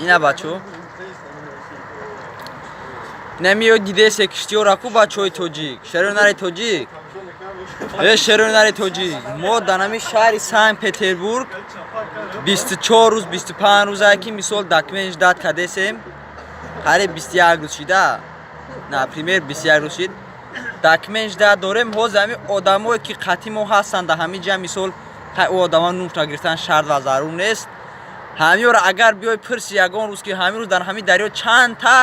Ина, бачо, ина миё, дидесе киштиёра ку, бачаҳои тоҷик, шеронари тоҷик, э, шеронари тоҷик. Мо дар ҳами шаҳри Санкт Петербург 24 рӯз, 25 рӯзае ки, мисол, документ ждать кардесем. Қариб 21 рӯз шида, например, 21 рӯз шид, документ ждать дорем. Ҳозир ҳами одамое ки қатъи мо ҳастанд дар ҳамин ҷа, мисол, ӯ одама нуш нагирифтан шарт ва зарур нест. Ҳамиёро агар биёй пирси ягон рӯз, ки ҳамин рӯз дар ҳамин дарё чандта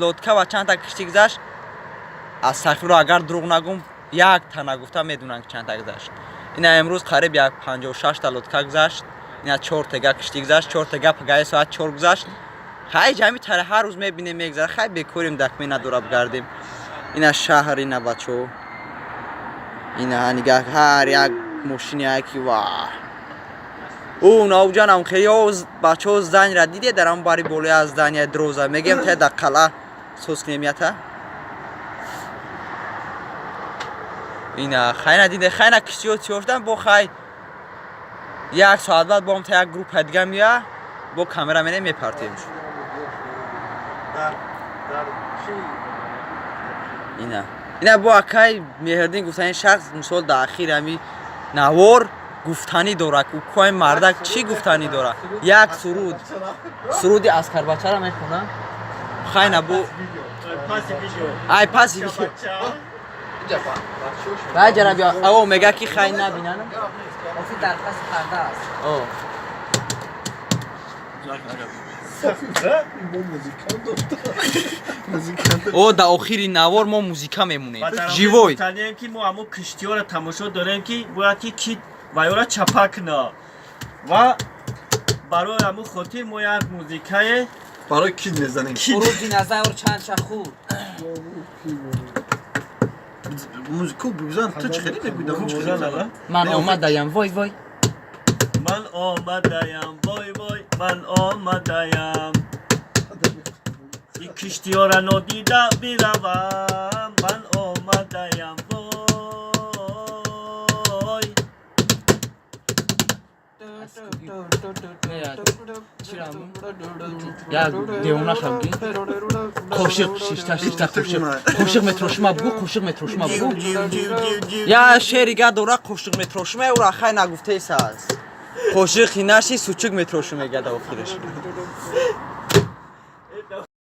лодка ва чандта киштӣ гузашт, астағфирулло, агар дурӯғ нагум, якта нагуфта медонанд, ки чандта гузашт. Ина имрӯз қариб як 56та лодка гузашт, ина чортега киштӣ гузашт, чортега пагаи соат 4 гузашт. Хай, ҷами таре ҳар рӯз мебинем, мегузара. Хай, бекорим, документ надора, бигардем. Ина шаҳр, ина, бачо, ина нигаҳ, ҳар як мошине ки ва ӯ навҷанам хеле бачаҳо. Здания ра диде, дар ҳам бари болои аз здания дроза мегем, та дар қалъа соз кунем ята. Ина хайна диде, хайна киштиҳо тиёр шудан. Бо хай, як соат баъд бо та як группа дига мея, бо камера менем, мепартем. Ина бо акай Меҳрдин гуфтани шахс, мисол, дар ахири ҳами навор гуфтанӣ дорад. Укои мардак чӣ гуфтанӣ дорад? Як суруд, суруди аскарбачара мехонам. Хайна бо ай паси видео баҷара биё. Ао, мега ки хай набинанам. Дар паси парда аст. О. О, дар охири навор мо музика мемонем живой. Гуфтанием, ки мо ҳамон киштиёро тамошо дорем, ки бояд ки кит ва ёра чапа куна, ва барои ҳамон хотир мо як музикае барои кит мезанем. Уруд динозавр чанд ша хӯрд. Музику бизан, ту чӣ хеле мегӯйдам. Ман омадаям, вой, вой. Ман омадаям, вой, вой, ман омадаям, ин киштиёра нодида биравам, ман омадаям, вой. Як девона шавги, қошиқ шишта шишта, қошиқ, қошиқ метрошима бугу, қошиқ метрошима бугу. Я шеъри га дора, қошиқ метрошима, ӯра хай нагуфтаис аст. Қошиқи наши сучук метрошим, мега дар охираш.